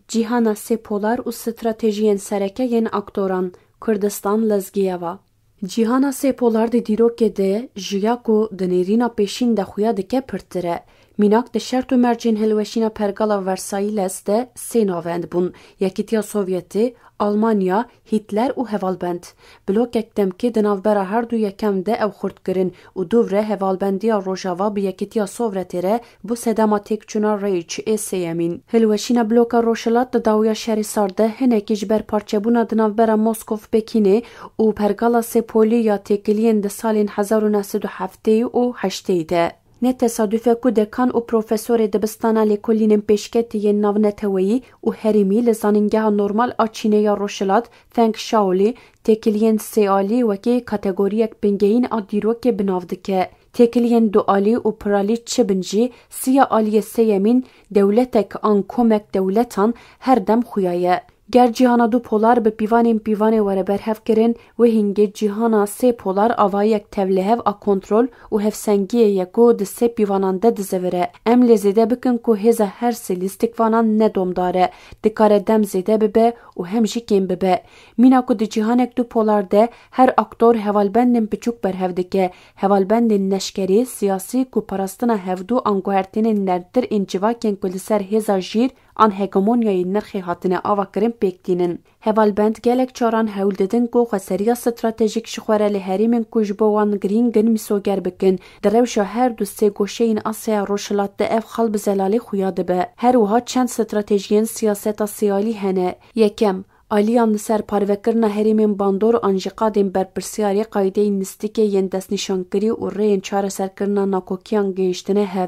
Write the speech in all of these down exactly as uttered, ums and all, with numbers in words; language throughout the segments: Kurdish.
Cîhana sêpolar û stratejiyên sereke yên aktoran, Kurdistan Lezgiyeva. Cîhana sêpolar di dîrokê de ji ya ku di nêrîna pêşîn de xuya dike pirtir e. Mînak di şert û mercên hilweşîna pergala Versailles de sê navend bûn, Yekîtiya Sovyetê, Almanya, Hîtler û hevalbend. Blokek demkî di navbera her du yekem de ew xurt kirin û dûv re hevalbendiya Rojava bi Yekîtiya Sovretê re bû sedema têkçûna Reich ê sêyemîn. Hilweşîna bloka Rojhilat di dawiya şerê sar de hinekî ji ber parçebûna di navbera Moskov-Pekînê û pergala Sêpolî ya têkiliyên di salên hezar û neh sed û heftê û heştê de. Ne tesadûf e ku dekan û profesorê dibistana lêkolînên pêşketî yên navneteweyî û herêmî li Zanîngeha Normal a Çînê ya Rojhilat, Feng Shaoli, têkiliyên sêalî wekî kategoriyek bingehîn a dîrokê bi nav dike. Têkiliyên dualî û piralî çi bin jî, siya aliyê sêyemîn, dewletek an komek dewletan, her dem xuya ye. Ger cîhana du polar bi pîvanên pîvanê were berhev kirin, wê hingê cîhana sê polar avayek tevlihev a kontrol û hevsengiyê ye ku di sê pîvanan de dizivire. Em lê zêde bikin ku hêza her sê lîstikvanan ne domdar e, dikare dem zêde bibe û hem jî kêm bibe. Mîna ku di cîhanek du polar de her aktor hevalbendên piçûk berhev dike, hevalbendên neşkerî, siyasî ku parastina hevdû an guhertînên nermtir ên civakên ku li ser hêza jîr an hegemonyayê nirxê hatine avakirin pêk tînin. Hevalbend gelek caran hewl didin ku xweseriya stratejîk ji xwe re li herêmên ku ji bo wan girîng in mîsoger bikin, di rewşa her du sê goşeyên Asyaya Rojhilat de ev xal bi zelalî xuya dibe. Her wiha çend stratejiyên siyaseta sêalî hene. Yekem, aliyan li ser parvekirina herêmên bandor an jî qadên berpirsiyarî qaydeyên lîstikê yên destnîşankirî û rêyên çareserkirina nakokiyan gihiştine hev.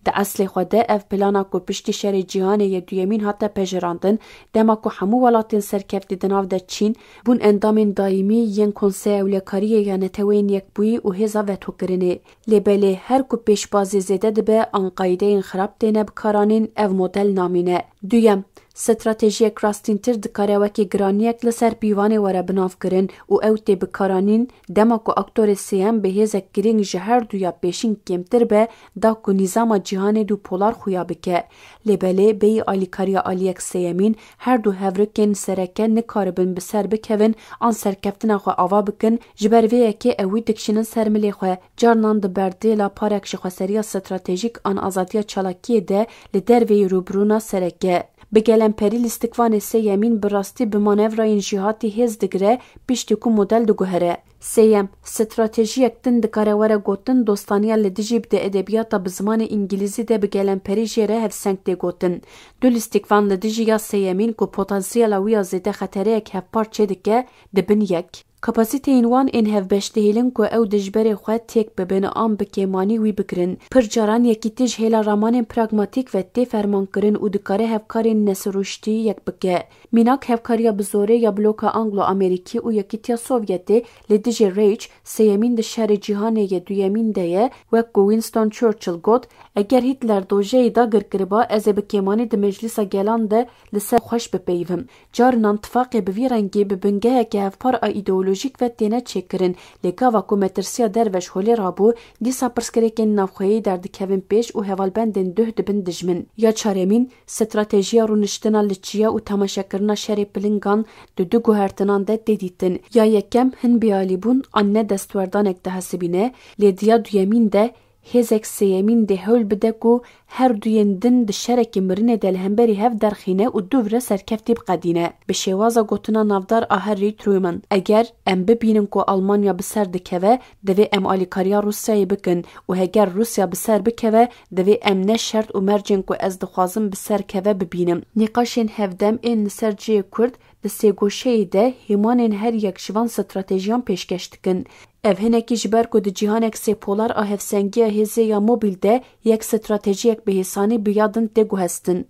Di eslê xwe de ev plana ku piştî şerê cîhanê yê duyemîn hate pejirandin, dema ku hemû welatên serkeftî di nav de Çîn bûn endamên dayîmî yên Konseya Ewlekariyê ya Neteweyên Yekbûyî û hêza vetokirinê. Lê belê her ku pêşbazî zêde dibe an qaydeyên xirab têne bikaranîn, ev model namîne. Duyem, stratejiyek rastîntir dikare wekî giraniyek li ser pîvanê were binavkirin û ew tê bikaranîn, dema ku aktorê sêyem bi hêzek girîng ji her duya pêşîn kêmtir be, da ku nîzama cîhanê du polar xuya bike. Lê belê bêyî alîkariya aliyek sêyemîn, her du hevrikên sereke nikaribin bi ser bikevin an serkeftina xwe ava bikin, ji ber vê yekê ew wî dikişînin ser milê xwe. Carnan di berdêla parek ji xweseriya stratejîk an azadiya çalakiyê de li derveyî rûbirûna sereke. Bi gelemperî lîstikvanê sêyemîn bi rastî bi manevrayên jîhatî hêz digire, piştî ku model diguhere. Sêyem, stratejiyek din dikare were gotin, dostaniya li dijî bi di edebiyata bi zimanê îngilîzî de bi gelemperî jê re hevseng tê gotin. Du lîstikvan li dijî ya sêyemîn ku potansiyela wî ya zêde xetereyek hevpar çêdike, dibin yek. Kapasiteyên wan ên hevbeş dihêlin ku ew dijberê xwe têk bibin an bi kêmanî wî bigirin. Pir caran yekîtî ji hêla ramanên pragmatîk ve tê fermankirin û dikare hevkarên nesirûştî yek bike. Mînak hevkariya bi zorê ya bloka Anglo-Amerîkî û Yekîtiya Sovyetê li dijî Reich sêyemîn di şerê cîhanê yê duyemîn de ye, wek ku Winston Churchill got, eger Hitler dojeyê dagir kiriba, ez ê bi kêmanî di Meclîsa Gelan de li ser xweş bipeyivim. Carinan tifaqê bi vî rengî bi bingeheke hevpar a îdeolojîk ve têne çêkirin, lê gava ku metirsiya derve ji holê rabû, dîsa pirsgirêkên navxweyî derdikevin pêş û hevalbendên duh dibin dijmin. Ya çaremîn, stratejiya rûniştina li çiya û temaşekirina şerê pilingan di du guhertinan de tê dîtin. Ya yekem hin bêalîbûn an ne destwerdanek dihesibîne, lê di ya duyemîn de hêzek sêyemîn dê hewl bide ku her duyên din di şerekî mirinê de li hemberî hev derxîne û dûv re serkeftî biqedîne. Bi şêwaza gotina navdar a Harry Truman, eger em bibînin ku Almanya bi ser dikeve, divê em alîkariya Rûsyayê bikin û heger Rûsya bi ser bikeve, divê em ne şert û mercên ku ez dixwazim bi ser keve bibînim. Nîqaşên hevdem ên li ser cihê Kurd di sêgoşeyê de hêmanên her yek ji van stratejiyan pêşkeş dikin. Ev hinekî ji ber ku di cîhanek sêpolar a hevsengiya hêzê ya mobîl de yek stratejiyek bi hêsanî bi ya din tê guhestin.